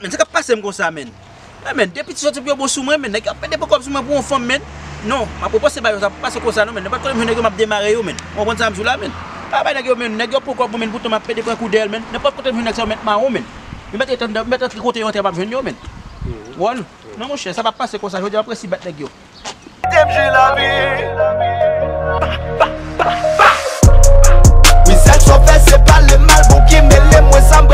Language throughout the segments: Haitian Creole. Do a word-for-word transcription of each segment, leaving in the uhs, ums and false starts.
Men, sa k ap pase m konsa, men? Men, depi ti sòti pou yo bon sou mwen, men, nèg yo ap pede pran kòb sou mwen pou yon fanm, men. Non, m ap repanse bagay yo, sa p ap pase konsa, non, men. Nenpòt kote m jwenn nèg yo, m ap demare yo, men. Ou konprann sa m di w la, men? Pa bay nèg yo, men. Nèg yo pran kòb mwen, men, poutan m ap pede pran kou dèyè l, men. Nenpòt kote m jwenn nèg sa yo, mèt mawon, men. Yo mèt etann, mèt antre kote yo antre, m ap jwenn yo, men. Wòl. Non, monchè, sa p ap pase konsa. Jodi a, m ap resi bat nèg yo. Kite m jwi lavi. Wi, sèl sa w fè, se pale mal, bon ki mele mwen, sa m.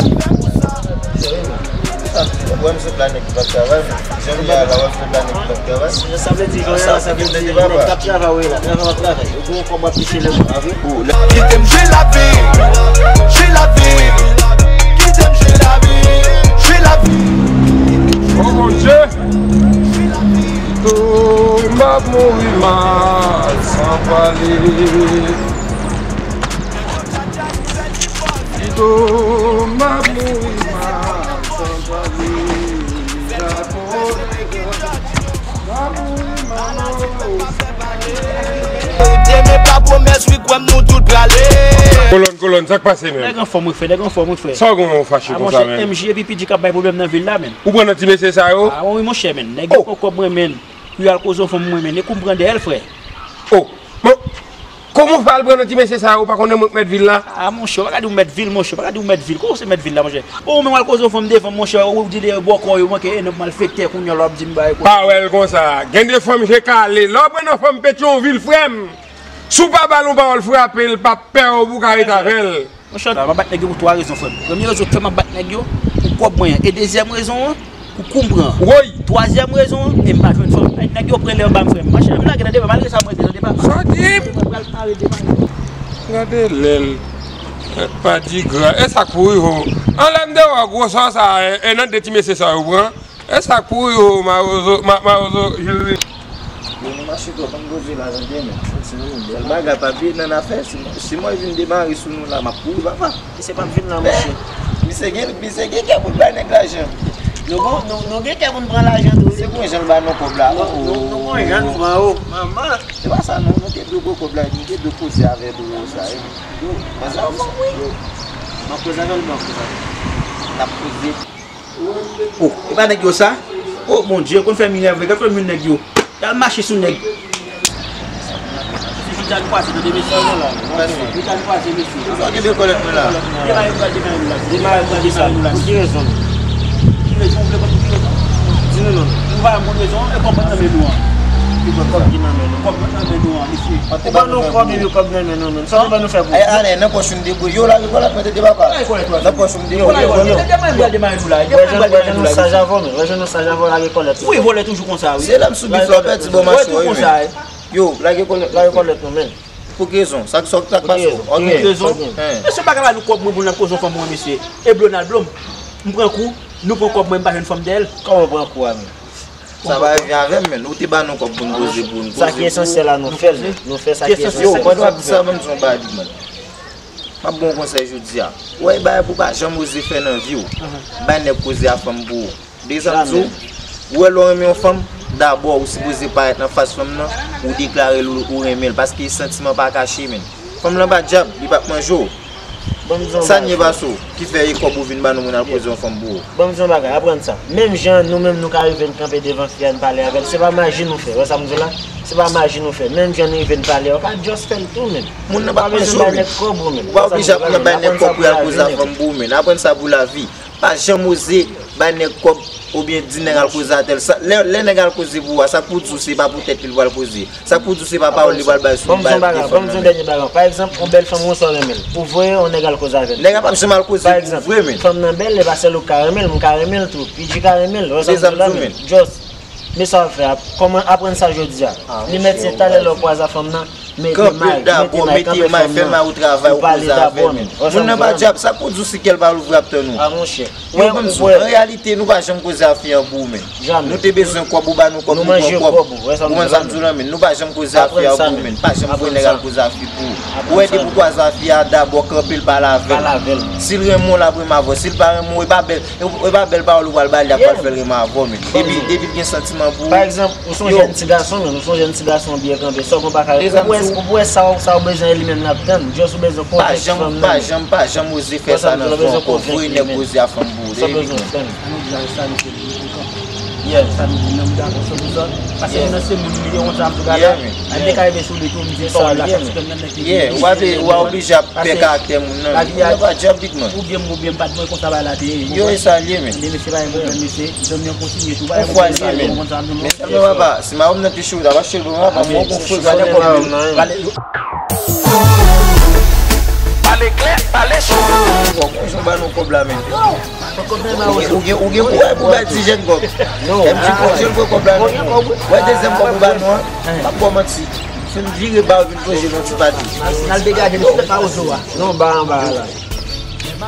Wè, m se plan nèg ki p ap travay, men. Jan m ye a la, wè, m se plan nèg ki p ap travay. Sa vle di, jodi a, sa vle di, nèg k ap travay, wi, la, travay w ap travay. Ou gen yon kòb w ap touche lè mwen. Kite m jwi lavi, jwi lavi. Kite m jwi lavi, jwi lavi. Oh mon Dieu! Pito, m ap mouri mal san pale. Pito, m ap mouri mal san pale. M ap mouri mal. Demen pa pwomès, wi, kwè m, nou tout prale. Kolòn, kolòn, sa k pase menm? Nèg anfòm, wi, frè, nèg anfòm, wi, frè. Sa w gen w fache konsa, men? M J epi P J k ap bay pwoblèm nan vil la, men. Ou pran nan ti mesye sa yo? A, wi, monchè, men. Nèg yo pran kòb mwen, men. Pou y al koze yon fanm mwen, men, e kou m pran dèyè l, frè. Oh, bon, kòman w fè al pran nan ti mesye sa yo, ou pa konnen mwen k mèt vil la? A, monchè, w pa ka di w mèt vil, monchè, w pa ka di w mèt vil. Kòman w se mèt vil la, monchè? Bon, ou menm w al koze yon fanm devan, monchè, ou di de bòkò yo, manke, e, nan malfektè, kounye a la w ap di m bagay konsa. Pa wè l konsa. Gen de fanm je kale. Lè w pran nan fanm Petyonvil, frè m, si w pa ba l yon pawòl frape, l p ap pè w pou w ka ret avè l. Monchè, m ap bat nèg yo pou twa rezon, frè m. Premye rezon k fè m ap bat nèg yo, pou kòb mwen an. E dezyèm rezon an, pou kou m pran an. Woy! Twazyèm rezon an, e m pa jwenn fanm. Ay, nèg yo pran lè yo ba m, frè m. Monchè, m lage nan deba, malgre sa mwen te nan deba. Sa di m? Mwen pral pare deba yo. Gade lè l. Pa di gra. E sa k pou rive w? Anlè m te wè gwosè sa, e, e nan de ti mesye sa yo pran. E sa k pou rive w, mawozo, ma-, mawozo, Jilri? Yo, nou mache twòp, ann poze la, tande, men. Sèl bagay, pa vye nan afè, si, si mwen vin demare sou nou la, m ap kouri, papa. Misye p ap vin la, monchè. Misye gen, misye gen kè pou l bay nèg lajan. Nou bon, nou, nou gen kè pou n pran lajan tou, wi. Se bon jan l ba nou kòb la. Nou, nou, nou bon jan nou pran, o. Manman. Se pa sa, non, nou te dwe pran kòb la, nou te dwe koze avè bowo sa, wi. Yo, men sa, yo. M ap koze avè l, m ap koze avè l. N ap koze. Oh, e pa nèg yo sa? Oh, Bondye, konn fè mirè vre, gad kòman nèg yo. Y al mache sou nèg. Se jodi a nou pase, tande mesye. Jodi a nou pase, mesye. Sa w gen de kòlèt mwen la? Demare nou la, demare nou la. Demare nou la, demare nou la. Pou ki rezon? Ki rezon, ou vle konn pou ki rezon? Di nou non. Nou pa janm konn rezon, e kòb nan men nou an. Ki kòb ki nan men nou? Kòb nan men nou an, mesye. Ou ban nou kòb, epi kòb nan men nou menm. Sa nou ban nou fè pou? Ay, ale, nan pòch ou m debouye. Yo, lage kòlèt mwen, tande papa. Lage kòlèt ou a. Nan pòch ou m debouye. Yo, yo, yo. Demare nou la, demare nou la. Wè jwenn nou saj avè w, men. Wè jwenn nou saj avè w, lage kòlèt. Wi, vòlè toujou konsa, wi. Se la m sou bif la, w pèdi bò mache, wi, men. Yo, lage kòlèt, lage kòlèt nou, men. Pou ki rezon? Sa, sa k ta k pase w? Pou ki rezon? Mesye, pa ka ba nou kòb mwen pou n al koze yon fanm mwen, mesye. E blo n al blo m. M pran kou, nou pran kòb mwen, m pa jwenn fanm dèyè l. Kòman w pran kou a, men? Sa pa vin avè m, men. Ou te ba nou kòb pou n koze, pou n koze. Sa ki esansyèl la, nou fè l. Nou fè sa ki esansyèl. Yo, pandan w ap di sa, ban m di yon bagay, big man. M ap ba w yon konsèy jodi a. Ou wè, bagay pou w pa janm oze fè nan vi w. Bay nèg koze a fanm pou ou. Deza m di w, ou wè lè w renmen yon fanm, dabò ou sipoze parèt nan fas fanm nan, ou deklare l ou, ou renmen l, paske santiman pa kache, men. Fanm lan pa dyab, li p ap manje w. Sa n ye pase w, ki fè e kòb ou vin ba nou moun al koze yon fanm pou ou. Ban m di yon bagay, aprann sa. Menm jan nou menm nou ka rive n kanpe devan fi a n pale avè l, se pa maji nou fè, wè sa m di w la? Se pa maji nou fè. Menm jan nou rive n pale a, ou ka just fè l tou, men. Moun nan p ap manje w, men. Ou pa oblije ap pran bay nèg kòb pou y al koze a fanm pou ou, men. Aprann sa pou lavi. Pa janm oze bay nèg kòb oubyen di nèg al koze a tèl. Sa, lè, lè nèg al koze pou ou a, sa k pou di w se pa pou tèt li l pral koze. Sa k pou di w se pa pawòl li pral bay sou, bay pou fanm nan, men. Ban m di yon bagay, ban m di yon dènye bagay. Pa egzanp, yon bèl fanm ou sa w renmen l. Ou voye yon nèg al koze avè l. Nèg la p ap janm al koze pou ou vre, men. Pa egzanp, fanm nan bèl, e pa sèl ou k ka renmen l, m ka renmen l tou. P J ka renmen l, wè sa m di w la, men. Just. Men sa w ap fè a, kòman aprann sa jodi a? Li mèt se talè lè w kwaze a fanm nan, mete may, mete may, kanpe fanm nan, ou pale dabò, men. Moun nan pa dyab, sa k pou di w si kè l pa louvri ap tann ou? A, monchè. Yo, ban m di w, an reyalite, nou pa janm koze a fi an pou ou, men. Nou te bezwen kòb, ou ba nou kòb, nou pran kòb. Ou konprann sa m di w la, men? Nou pa janm koze a fi an pou ou, men. Pa janm voye nèg al koze a fi pou ou. Ou wè, depi w kwaze a fi a, dabò kanpe l, pale avè l. Si l renmen w, l ap renmen avè w. Si l pa renmen w, e pa bèl. E, e pa bèl pawòl ou pral ba li a k pral fè l renmen avè w, men. Depi, depi l gen santiman pou ou. Pa egzanp, ou se yon jèn ti gason, men, ou se yon jèn ti gason byen kanpe, sa w gen w pa ka, ou wè Ou pou wè sa, sa ou bezwen, li menm l ap tann. Just ou bezwen konvenk fanm nan. Pa janm, pa janm, pa janm oze fè sa nan fon ankò. Voye nèg koze a fanm boure. Sa ou bezwen tann. Sa nou di la, sa nou fè li pou kanpe. Yeah. Sa nou di, non, m dakò san pou san. Paske nou nan se moun, nou gen yon zam tou gade. Yeah, man. Al te ka rive sou li tou, m di pa w la, sa ti pèm nan nèg ki. Yeah, ou pa vle, ou pa oblije ap pè karaktè moun nan. Ou pa djab big man. Ou byen, ou byen, m pa t mwen konsa bagay la te ye. Yo, e sa l ye, men. Mesye, pa gen pwoblèm, mesye. Zanmi an kontinye tou, pa gen pwoblèm, mesye. Men sèlman papa, si madanm nan te cho, ta pa cho, papa, mwen gon fre, gade kòb. Pale klè, pale cho. Bon, konsa ba nou kòb la, men. Ou gen, ou gen, ou gen pou bay ti jèn kòb. M di fòk jèn pran kòb la, non. Wè dezyèm kòb ou ba nou an, m ap ba w manti. Se m vire ba w vin plonje nan ti pati. N al degaje nou sou tèt mawozo a. Non, ba anba a la. Ou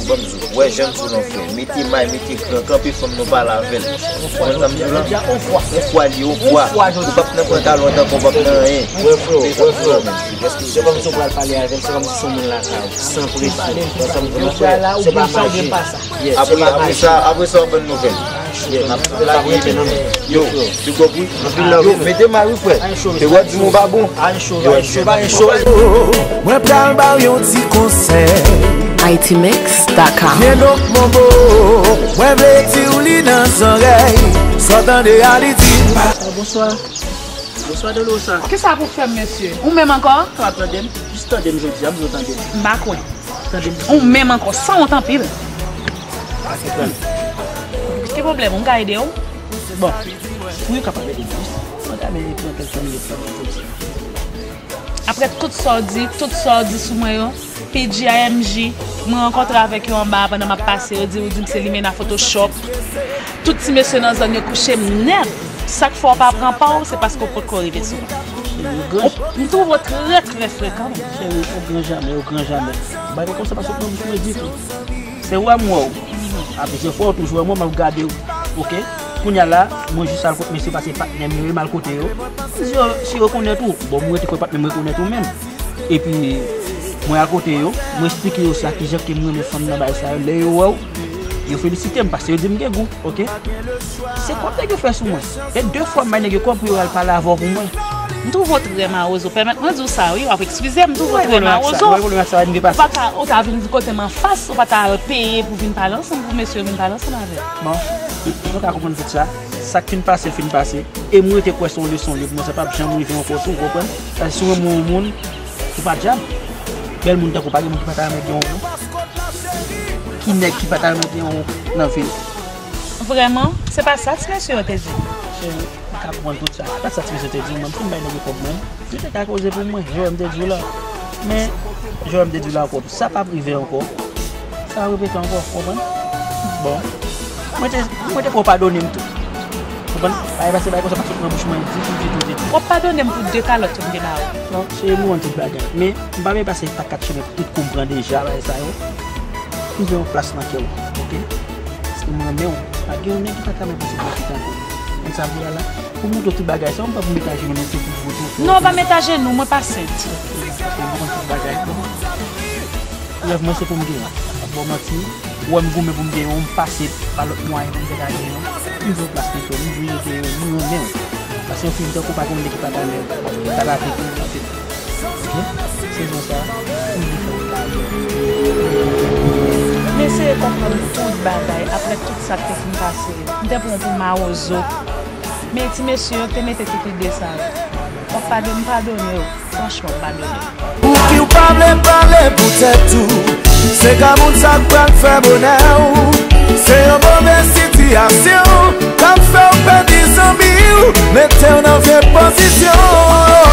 ban m di w, wè jan m di w non frè. Mete may, mete kran, kanpe fanm nan pale avè l. Ou konprann sa m di w la? On fwa li, on fwa. Ou p ap nan pantalon ankò, ou p ap nan anyen. Wè frè, wè frè. Se kòmsi w pral pale avè l, se kòmsi se yon moun lakay ou. San presyon. Ou konprann sa m di w non frè? Se pa maji. Apre, apre sa, apre sa w ban n nouvèl. Yo, big up wi. Yo, mete may wi frè. Te wè di m ou pa bon. Yo, ann cho, ann cho. Mwen pral ba w yon ti konsèy. Haiti Mix dot com. Vye donk monbo, mwen vle di w li nan zòrèy. Sa w tande a li di. Ah, bonswa. Bonswa Dolosa. Kisa pou fè m, mesye? Ou menm ankò? Sa w ap tande m? Jis tande m jodi a, m di w tande m. M pa kwè. Tande m. Ou menm ankò, sanwont anpil. Ki pwoblèm ou? M ka ede w? Bon, pou yo kapab ede m jis, mwen ta renmen pran kèk minit pou mwen jodi a. Apre tout sa w di, tout sa w di sou mwen yo, P G I M G, mwen rankontre avèk yo anba a pandan m ap pase, yo di, ou di m se limena Photoshop. Tout ti mesye nan zòn yo kouche m nèt. Sa k fè w pa pran pa w, se paske w potko rive sou mwen. M twouve w trè, trè frekan. Cheri, au grand jamais, au grand jamais. Bagay konsa pa sot nan bouch mwen ditou. Se wè m wè w. A plizyè fwa, w toujou wè mwen, m ap gade w. Oke? Kounye a la, mwen jis al kot mesye pase patnè m yo, e m al kote yo. M di yo, si yo rekonèt ou, bon, mwen te kwè patnè m rekonèt ou menm. Epi, mwen al kote yo, mwen eksplike yo sa, kijan ke m renmen fanm nan, bagay sa yo. Lè yo wè w, yo felisite m, paske yo di m gen gou, oke? Se kòb nèg yo fè sou mwen. E de fwa m bay nèg yo kòb pou yo al pale avè w pou mwen. M twouve w trè mawozo. Pèmèt mwen di w sa, wi, w ap eskize m, m twouve w trè mawozo. Ou pa ka, ou ta vin kote m anfas, ou pa ta al peye pou vin pale ansanm, pou mesye yo vin pale ansanm avè m. Bon, nou ka konprann tout sa. Sa k fin pase, l fin pase. E mwen te kwè se yon leson li pou mwen, sa p ap janm rive ankò tou, ou konprann? Paske si w renmen yon moun, ou pa djab. Bèl moun tankou w, pa gen moun ki pa ta renmen gen yon moun. Ki nèg ki pa ta renmen gen yon moun nan vi l? Vrèman, se pa sa ti mesye yo te di. Cheri, m ka konprann tout sa. Se pa sa ti mesye te di, mwen, m fin bay nèg yo kòb mwen. Li te ka koze pou mwen, jan m te di w la. Men, jan m te di w la ankò, sa p ap rive ankò. Sa repete ankò, w konprann? Bon. Mwen te, mwen te kwè w padone m tou. Konprann? Bagay pase, bagay konsa pa sot nan bouch mwen ditou, ditou, ditou. W ap padone m pou de kalòt ke m te ba ou? Non, se yon ti bagay. Men, m pa vle pase pa kat chemen tout kou m pran deja, bagay sa yo. M gen yon plas nan kè w, oke? Paske m renmen w. Pa gen yon nèg ki pa ta renmen pase pou yon fi tankou w. Konn sa m vle a la? Pou montre w tout bagay sa yo, m pa pou met ajenou non, se pou foto. Non, pa met ajenou, mwen pa sent. Paske m konn tout bagay. Rèv mwen se pou m gen yon. M ap ba w manti. Ou wè m goumen pou m gen yon, m pase pa lòt mwayen pou m te ka gen yon. M vle w plas nan kè m, m vle w te, m renmen w. Paske yon fi m tankou w pa gen yon nèg ki pa ta renmen w. Sa la vle pou ou, anpil. Oke? Sezon sa, m vle fè w plezi. M eseye konprann tout bagay apre tout sa k te fin pase yo. M te pran w pou mawozo. Men ti mesye yo te mete tout lide sa yo. W ap padone, m padone w. Franchman, m padone w. Pouki w pa vle pale pou tèt ou? Se ka moun sa k pral fè bonè w. Se yon move sitiyasyon k ap fè w pèdi zanmi w, mete w nan vye pozisyon.